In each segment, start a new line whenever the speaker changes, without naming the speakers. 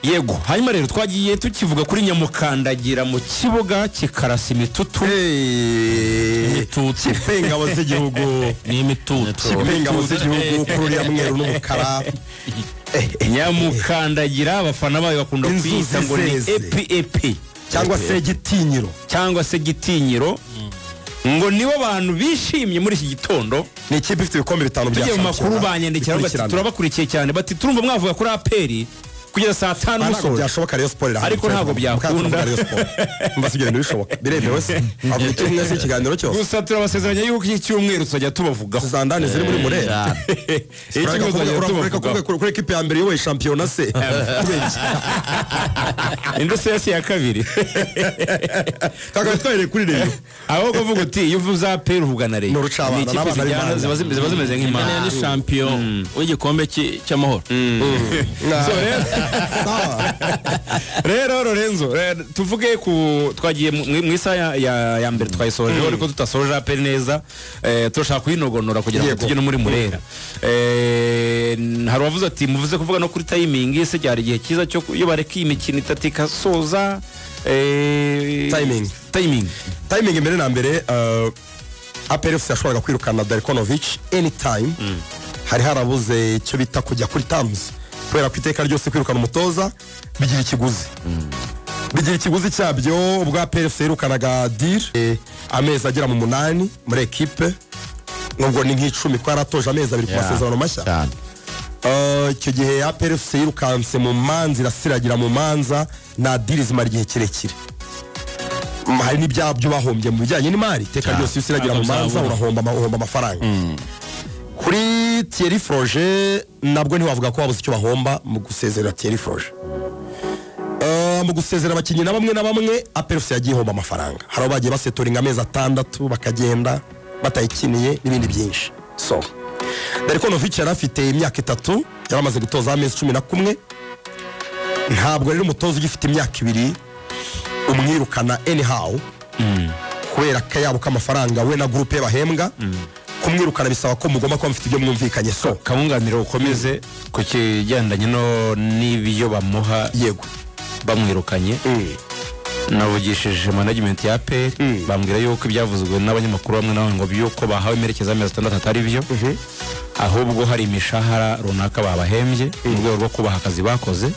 Yego, hanyuma rero twagiye tukivuga kuri nyamukandagira mu kibuga kikarasa imitutu.
Imitutu.
Kipe ingabo z'igihugu.
Ni imitutu.
Kipe ingabo z'igihugu kuri uriya mweru n'umukara.
Nyamukandagira, abafana bayo bakunda
Inzuzi
kuyita ngo ni
zeze.
Epi epi.
Cyangwa se Gitinyiro.
Cyangwa se Gitinyiro, ngo nibo bantu bishimye muri iki gitondo.
Ni ikipe ifite ibikombe bitanu bya
Tugiye mu makuru,
shampiyona
banyandikira bati:
bikurikirana.
"Turabakurikiye cyane," bati "turumva mwavuga kuri APR kugeza saa 5
Ah, ntabwo
musoje."
byashoboka, Rayon Sport irahari.
Ariko ntabwo byakunda.
Rayon Sport mba si ibyo bintu bishoboka, biremewe se avuga icyumwe se ikiganiro cyose?
Gusa turabasezeranya yuko iki cyumweru tuzajya tubavugaho.
Zandani ziri muri Murera.
Iki cyumweru tuzajya
Ureka
tubavugaho.
kuvuga kuri ekipe ya mbere iyoboye shampiyona se kubera iki?
Indi sesi ya kabiri.
Kagame twahereye kuri Rayon.
Aho kuvuga uti iyo uvuze APR uvuga na Rayon.
Ni urucabana,
Ni ikipe
n'abana
zijyana,
b'impanga.
ziba zimeze
Nyine
nk'impanga.
ni champion w'igikombe cy'amahoro.
So rero Lorenzo, tuvuge ku twagiye mu isaha ya mbere twayisoje ariko tutasoje APR neza. Turashaka kuyinogonora kugira ngo tujye no muri Murera. Hari uwavuze ati muvuze kuvuga no kuri timing, se cyari igihe cyiza cyo iyo bareka iyi mikino itatu ikasoza?
Timing.
Timing.
Timing mbere na mbere, APR FC yashoboraga kwirukana Darko Novic anytime. Hari harabuze icyo bita kujya kuri terms, kubera ko iteka ryose kwirukana umutoza bigira ikiguzi, bigira ikiguzi cyabyo. Ubwo APR FC yirukanaga Dir, amezi agera mu 8 muri ekipe, nubwo ni nk'10 ko yaratoje amezi 2 ku masezerano mashya.
Cyane.
Icyo gihe APR FC yirukanse mu manza, irasiragira mu manza na deal zimara igihe kirekire. Hari n'ibyabyo bahombye mu bijyanye n'imari. Iteka ryose iyo usiragira mu
Ntabwo
manza
bizabura.
urahomba uhomba amafaranga. Kuri Thierry Froger nabwo ntiwavuga ko wabuze icyo bahomba mu gusezerera Thierry Froger. Mu gusezera abakinnyi na bamwe na bamwe, APR FC yagiye ihomba amafaranga. Hari abo bagiye basetoringa amezi 6 bakagenda batayikiniye n'ibindi byinshi. So Darko Novic yari afite imyaka 3, yari amaze gutoza amezi 11. Ntabwo rero umutoza ugifite imyaka 2 umwirukana anyhow, kubera akayabo k'amafaranga we na groupe ye bahembwa. Kumwirukana bisaba ko mugomba kuba mufite ibyo mwumvikanye. So
Kabunganire ukomeze ku kigendanye no n'ibyo bamuha bamwirukanye. Navugishije management ya APR, bambwira yuko ibyavuzwe n'abanyamakuru bamwe na bamwe ngo byuko bahawe imerekeza y'amezi 6 atari byo, ahubwo hari imishahara runaka babahembye mu rwego rwo kubaha akazi bakoze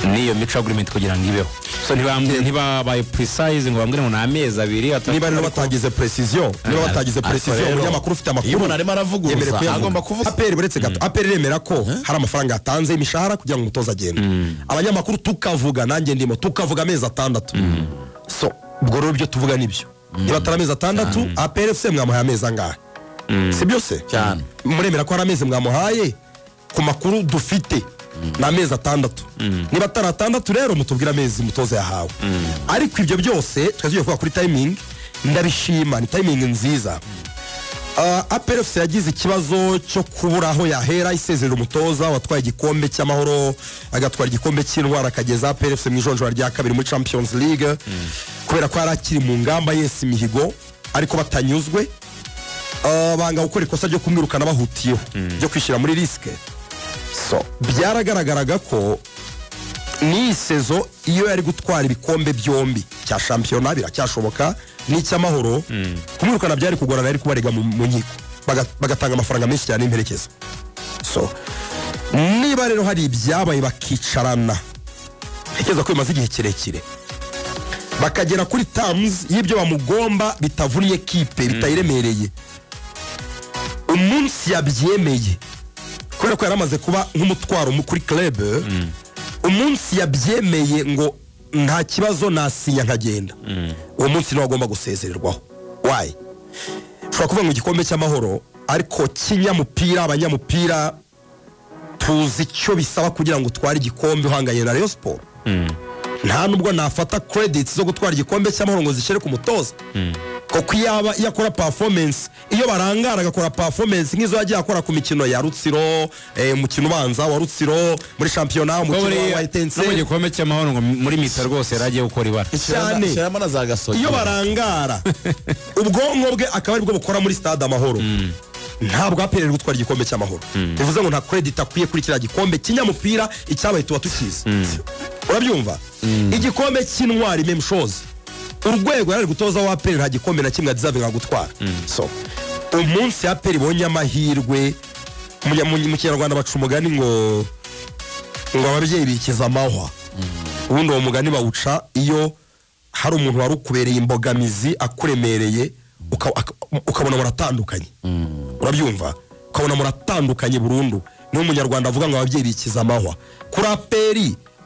n'iyo mutual agreement kugira ngo ibeho. So ntibabaye precise ngo bambwire ngo ni amezi 2, 3.
Niba rero batagize precision, niba batagize
Ariko
precision,
rero,
umunyamakuru ufite amakuru
iyo umuntu arimo aravuguruza,
yemerewe kuyavuga.
agomba kuvuga.
APR, buretse gato, APR iremera ko hari amafaranga yatanze y'imishahara kugira ngo umutoza agende, abanyamakuru tukavuga, nanjye ndimo, tukavuga amezi 6. So ubwo rero ibyo tuvuga nibyo. Niba atari amezi 6, APR FC mwamuhaye amezi angahe? Si byose?
Cyane.
Muremera ko hari amezi mwamuhaye? Ku makuru dufite ni amezi 6. Niba atari 6 rero, mutubwire amezi umutoza yahawe. Ariko ibyo byose twari tugiye kuvuga kuri timing. Ndabishima, ni timing nziza. APR FC yagize ikibazo cyo kubura aho yahera isezerera umutoza watwaye igikombe cy'amahoro, agatwara igikombe cy'intwara, akageza APR FC mu ijonjora rya kabiri muri Champions League, kubera ko yari akiri mu ngamba yesa imihigo ariko batanyuzwe. Banga gukora ikosa ryo kumwirukana bahutiyeho, ryo kwishyira muri risque. So byaragaragaraga ko n'iyi saison iyo yari gutwara ibikombe byombi, cya shampiyona biracyashoboka n'icy'amahoro, kumwirukana byari kugorana, yari kubarega mu nkiko, bagatanga amafaranga menshi cyane y'imperekeza. So niba rero hari ibyabaye bakicarana, ntekereza ko bimaze igihe kirekire, bakagera kuri terms y'ibyo bamugomba bitavunnye kipe, bitayiremereye, umunsi yabyemeye, kubera ko yari amaze kuba nk'umutwaro kuri club, umunsi yabyemeye ngo nta kibazo nasinya nkagenda, uwo munsi niwo agomba gusezererwaho. Why? Ushobora kuvuga ngo igikombe cy'amahoro, ariko kinyamupira, abanyamupira tuzi icyo bisaba kugira ngo utware igikombe uhanganye na Rayon Sport. Nta nubwo nafata credits zo gutwara igikombe cy'amahoro ngo zishyire ku mutoza, kuko iyo iyo akora performance, iyo barangara agakora performance nk'izo yagiye akora ku mikino ya Rutsiro, umukino ubanza wa Rutsiro muri shampiyona,
Ko
umukino
buriya
wa
no mu
Etincelle.
gikombe cy'amahoro ngo muri mita rwose yari agiye gukora ibara.
Cyane.
Shyiramo na za Gasogi.
Iyo barangara ubwonko bwe akaba aribwo bukora muri Stade Amahoro. Ntabwo APR iri gutwara igikombe cy'amahoro, bivuze ngo nta credit akwiye kuri kiriya gikombe kinyamupira. Icyabaye tuba tukizi, urabyumva? Igikombe cy'intwari, même chose. Urwego yari ari gutoza wa APR, nta gikombe na kimwe adeservinga gutwara. So umunsi APR ibonye amahirwe, mu Kinyarwanda baca umugani ngo ababyeyi bikiza amahwa. Ubundi uwo mugani bawuca iyo hari umuntu wari ukubereye imbogamizi, akuremereye, ukabona muratandukanye, urabyumva? Ukabona muratandukanye burundu. Niyo Umunyarwanda avuga ngo ababyeyi bikiza amahwa. Kuri APR,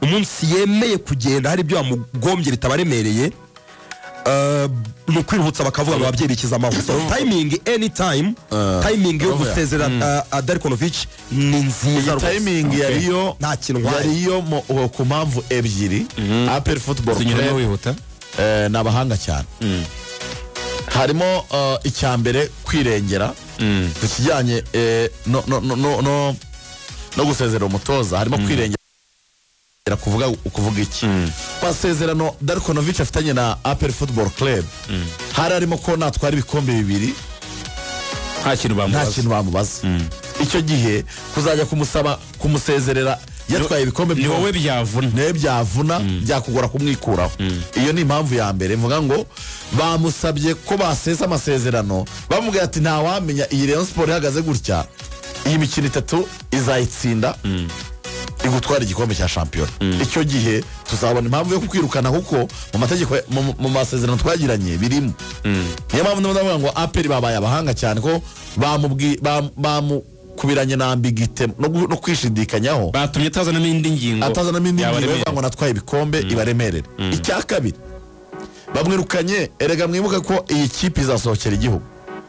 umunsi yemeye kugenda hari ibyo bamugombye bitabaremereye, ni ukwiruhutsa, bakavuga ngo ababyeyi bikiza amahwa. So timing, anytime, timing yo gusezera Darko Novic ni nziza
Iyi
rwose.
timing yariyo
Nta kintu ntwaye.
yariyo ku mpamvu ebyiri. APR Football
Zinyuramo
Club
wihuta.
Ni abahanga cyane. Harimo icya mbere, kwirengera ku kijyanye no gusezerera umutoza. Harimo kwirengera, kuvuga iki? Masezerano Darko Novic afitanye na APR Football Club hari harimo ko natwara ibikombe bibiri
nta kintu
nta
bamubaza.
kintu bamubaza. Icyo gihe kuzajya kumusaba kumusezerera yatwaye ibikombe
Ni wowe byavuna.
Niwe byavuna, byakugora kumwikuraho. Iyo ni impamvu ya mbere mvuga ngo bamusabye ko basesa amasezerano. Bamubwira ati: "Ntawamenya, iyi Rayon Sport ihagaze gutya, iyi mikino itatu izayitsinda igutwara igikombe cya shampiyona. Icyo gihe tuzabona impamvu yo kukwirukana, kuko mu mategeko, mu masezerano twagiranye birimo." Niyo mpamvu ndimo ndavuga ngo APR babaye abahanga cyane, ko bamukubiranye na ambiguïté no kwishidikanyaho.
Batumye atazanamo indi ngingo.
Atazanamo indi ngingo
Yabaremerera.
ivuga ngo natwaye ibikombe ibaremerere. Icya kabiri, bamwirukanye, erega mwibuke ko iyi kipe izasohokera igihugu.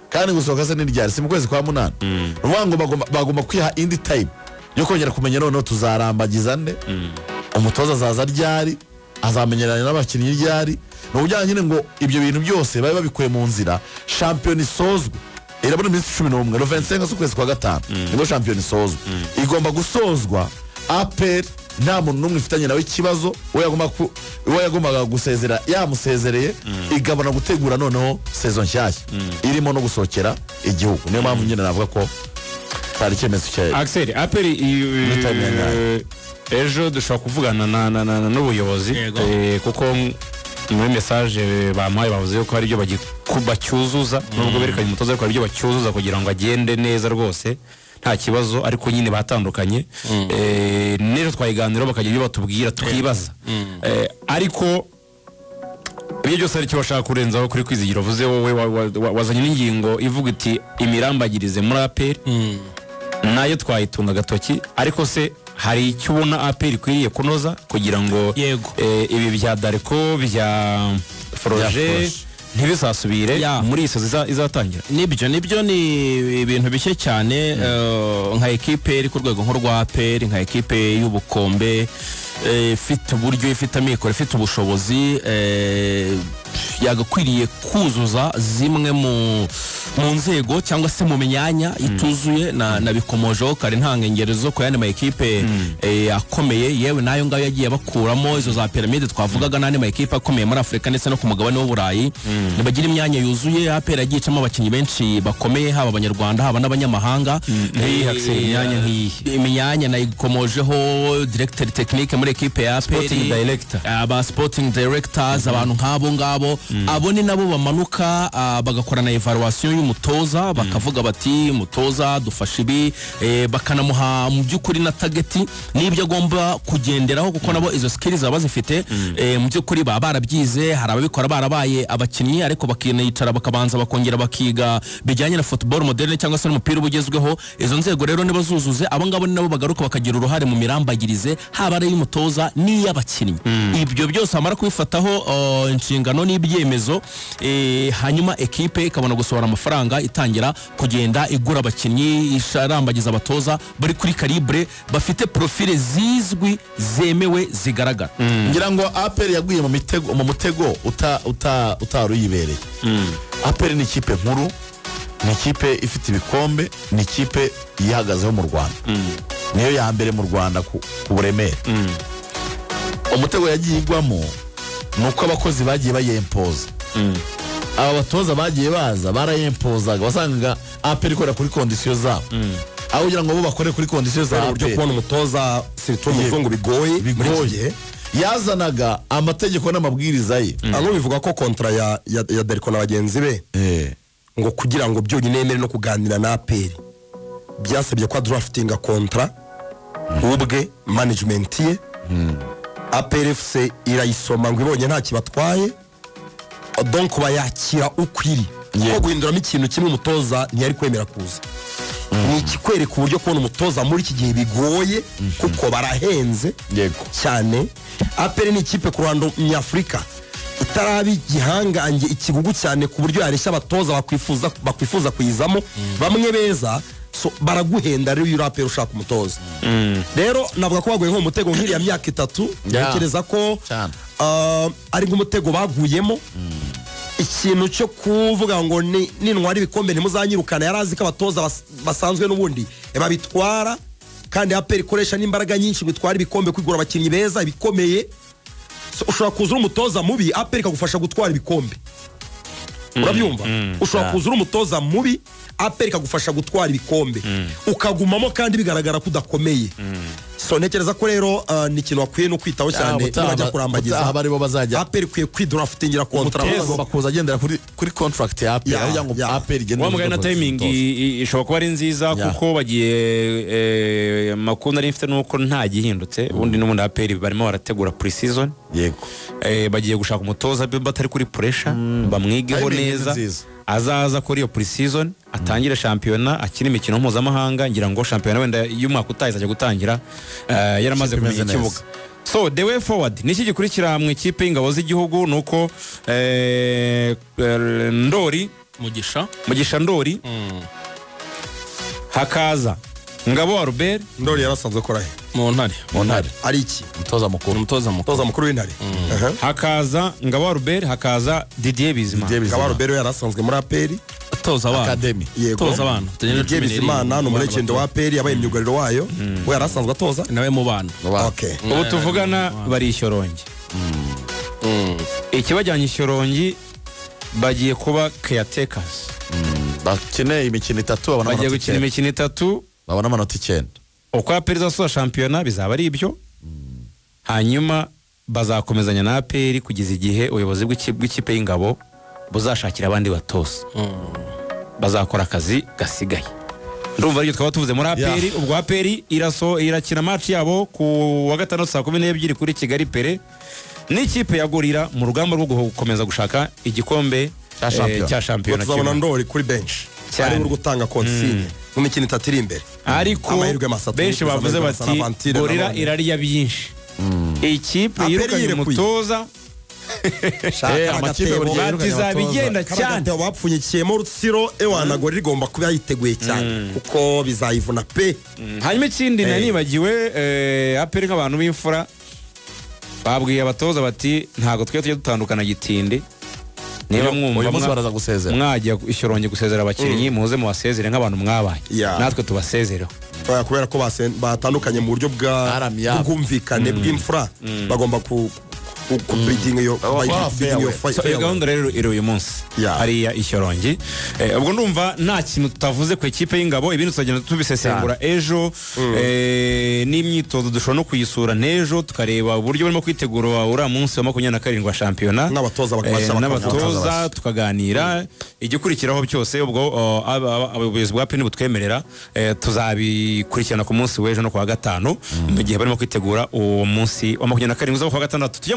Kandi gusohoka se n'iryari? Si mu kwezi kwa munani? Ni ukuvuga ngo bagomba kwiha indi time yo kongera kumenya noneho tuzarambagiza nde, umutoza azaza ryari, azamenyerana n'abakinnyi ryari. Ni ukugira nyine ngo ibyo bintu byose babe babikuye mu nzira, shampiyona isozwe. Irabona iminsi 11, le 25 z'ukwezi kwa gatanu nibwo shampiyona isozwa. Igomba gusozwa APR nta muntu n'umwe ifitanye nawe ikibazo. Uwo yagombaga gusezera yamusezereye, igabona gutegura noneho saison nshyashya irimo no gusohokera igihugu. Niyo mpamvu nyine navuga ko cyari icyemezo cya
Axel, APR
Muri time ya nyayo.
Ejo dushobora kuvugana n'ubuyobozi.
Yego.
Kuko muri message bampaye bavuze yuko hari ibyo bacyuzuza, nubwo berekanye umutoza, ariko hari ibyo bacyuzuza kugira ngo agende neza rwose, nta kibazo. Ariko nyine batandukanye. N'ejo twayiganiraho, bakagira ibyo batubwira twibaza. Ariko ibyo byose hari icyo bashaka kurenzaho kuri Kwizigira uvuze wowe wazanye n'ingingo ivuga iti imirambagirize muri APR nayo twayitunga agatoki. Ariko se hari icyo ubona APR ikwiriye kunoza kugira ngo
Yego.
ibi bya Darko, bya Froger
Froger.
ntibizasubire muri iyi saison izatangira?
Nibyo, ni ibintu bishya cyane. Nka ekipe iri ku rwego nk'urwa APR, nka ekipe y'ubukombe, ifite uburyo, ifite amikoro, ifite ubushobozi, yagakwiriye kuzuza zimwe mu nzego cyangwa se mu myanya ituzuye. Nabikomojeho kare, ntanga ingero zo ku yandi ma ekipe akomeye, yewe n'ayo ngayo yagiye bakuramo izo za Piramide twavugaga, n'andi ma ekipe akomeye muri Afurika ndetse no ku mugabane w'Uburayi, ntibagira imyanya yuzuye. APR yagiye icamo abakinnyi benshi bakomeye, haba Abanyarwanda, haba n'abanyamahanga.
Nk'iyi, Axel, imyanya nk'iyi?
Imyanya nayikomojeho, directeur technique muri ekipe ya APR,
Sporting director.
Aba sporting directors, abantu nk'abo ngabo, abo ni nabo bamanuka bagakora na evaluation y'umutoza, bakavuga bati: "Umutoza dufashe ibi," bakanamuha mu by'ukuri na target n'ibyo agomba kugenderaho, kuko nabo izo skills baba bazifite. Mu by'ukuri baba barabyize, hari ababikora barabaye abakinnyi, ariko bakanicara bakabanza bakongera bakiga bijyanye na football moderne cyangwa se n'umupira uba ugezweho. Izo nzego rero niba zuzuze, abo ngabo ni nabo bagaruka bakagira uruhare mu mirambagirize, haba ari iy'umutoza n'iy'abakinnyi. Ibyo byose bamara kubifataho inshingano n'ibyemezo, hanyuma ekipe ikabona gusohora amafaranga, itangira kugenda igura abakinnyi, irambagiza abatoza bari kuri calibre, bafite profile zizwi, zemewe, zigaragara.
Ngira ngo APR yaguye mu mutego utari uyibereye. APR ni ikipe nkuru, ni ikipe ifite ibikombe, ni ikipe yihagazeho mu Rwanda, niyo ya mbere mu Rwanda ku buremere. Umutego yagiye igwamo ni uko abakozi bagiye bayempoza. Aba batoza bagiye baza barayempozaga, wasangaga APR ikorera kuri condition zabo, aho kugira ngo bo bakore kuri condition za
uburyo
APR.
Kubona umutoza, surtout umuzungu, bigoye muri iki gihe.
Yazanaga amategeko n'amabwiriza ye.
Hano bivuga ko contrat ya Darko na bagenzi be, ngo kugira ngo byonyine yemere no kuganira na APR, byasabye ko draftinga contrat ubwe, management ye. APR FC irayisoma, ngo ibonye nta kibatwaye, donc bayakira uko iri, kuko guhinduramo ikintu kimwe umutoza ntiyari kwemera kuza. Ni ikikwereka uburyo kubona umutoza muri iki gihe bigoye, kuko barahenze cyane. APR ni ikipe ku ruhando nyafurika itaraba igihangange, ikigugu cyane, ku buryo yareshya abatoza bakwifuza kuyizamo bamwe beza. So baraguhenda rero iyo uri APR ushaka umutoza. Rero navuga ko baguye nko mu mutego nk'iriya myaka 3. Ntekereza ko
Cyane.
Ari nk'umutego baguyemo. Ikintu cyo kuvuga ngo nintwara ibikombe ntimuzanyirukana, yari azi ko abatoza basanzwe n'ubundi babitwara, kandi APR ikoresha n'imbaraga nyinshi ngo itware ibikombe, kwigura abakinnyi beza ibikomeye. So, ushobora kuza uri umutoza mubi, APR ikagufasha gutwara ibikombe, urabyumva? Ushobora kuza uri umutoza mubi, APR ikagufasha gutwara ibikombe, ukagumamo kandi bigaragara ko udakomeye. So ntekereza ko rero ni ikintu bakwiye no kwitaho cyane nibajya kurambagiza.
Ubutaha baribo bazajya
APR ikwiye kwidraftingira contrat.
Umutoza agomba kuza agendera kuri contract ya APR, aho kugira ngo APR igendere
Wa mugani na
kuri
timing
umutoza.
Ishobora kuba ari nziza, kuko bagiye amakuru nari mfite nuko nta gihindutse, ubundi n'ubundi APR barimo barategura pre-season. Bagiye gushaka umutoza batari kuri pressure, bamwigeho
Timing ni
neza,
nziza.
azaza kuri iyo pre-season, atangire shampiyona, akine imikino mpuzamahanga. Ngira ngo shampiyona wenda y'umwaka utaha izajya gutangira yaramaze
Ikipe
kumenya
imeze
ikibuga.
neza.
So the way forward ni iki gikurikira mu ikipe y'ingabo z'igihugu? Ni uko Ndori
Mugisha.
Mugisha Ndori, hakaza Ngabo Albert.
Ndori yarasanzwe akora he?
Mu Ntare.
Mu Ntare.
Ari iki?
Umutoza mukuru.
Umutoza mukuru.
Umutoza mukuru w'Intare. Aha.
Hakaza Ngabo Albert, hakaza Didier Bizimana.
Didier Bizimana.
Ngabo Albert yarasanzwe muri APR.
Atoza abana.
Academy.
Yego.
Toza abana.
Didier Bizimana ni umulegend wa APR, yabaye imyugariro wayo, we yarasanzwe atoza.
Nawe mu bana.
Mu bana.
Okay.
Ubu tuvugana bari Ishyorongi. Ikibajyanye Ishyorongi, bagiye kuba caretakers.
Bakeneye imikino itatu, babona
Bagiye
amanota
gukina
9.
imikino itatu.
Babona amanota 9.
Uko APR izasoza shampiyona bizaba ari ibyo, hanyuma bazakomezanya na APR kugeza igihe ubuyobozi bw'ikipe y'ingabo buzashakira abandi batoza bazakora akazi gasigaye. Ndumva aribyo twaba tuvuze muri APR. Ubwo APR iraso irakina match yabo ku wa gatandatu saa 12 kuri Kigali Pele n'ikipe ya Gorilla, mu rugamba rwo gukomeza gushaka igikombe
Cya shampiyona.
cya shampiyona.
Tuzabona
Kimwe.
Ndori kuri bench,
Cyane.
ari uri gutanga consigne mu mikino itatu iri imbere.
Ariko
Amahirwe masa
benshi bavuze
amahirwe masa
bati
na Aventure
Gorilla
nanone.
irarya byinshi, ikipe
APR
yirukanye
yirekuye.
umutoza.
Amakipe buri gihe
Bati
yirukanye
izaba
abatoza.
igenda cyane.
Karagatebo bapfunyikiyemo Rutsiro, ewana, Gorilla igomba kuba yiteguye cyane kuko bizayivuna pe.
Hanyuma ikindi nari nibagiwe, APR nk'abantu b'imfura babwiye abatoza bati ntabwo twe tujya dutandukana gitindi, niba mwumva
Uyu munsi baraza gusezera.
Mwajya Ishyorongi gusezera abakinnyi, muze mubasezere nk'abantu mwabaye, natwe tubasezereho.
Oya, kubera ko batandukanye mu buryo bwa
Aramiyabo.
bw'ubwumvikane bw'imfura, bagomba ku bidding iyo
Bagomba kuba
bidding iyo
fair.
So, iyo
farewell.
gahunda rero iri uyu munsi hariya Ishyorongi. Ubwo ndumva nta kintu tutavuze ku ikipe y'ingabo, ibindi tuzagenda tubisesengura ejo. N'imyitozo dushobora no kuyisura n'ejo, tukareba uburyo barimo kwitegura uriya munsi wa 27 wa shampiyona.
N'abatoza bakabasha
N'abatoza tukaganira igikurikiraho byose. Ubwo abayobozi bwa PNB butwemerera, tuzabikurikirana ku munsi w'ejo no ku wa gatanu, mu gihe barimo kwitegura uwo munsi wa 27 uzaba ku wa gatandatu. Tujye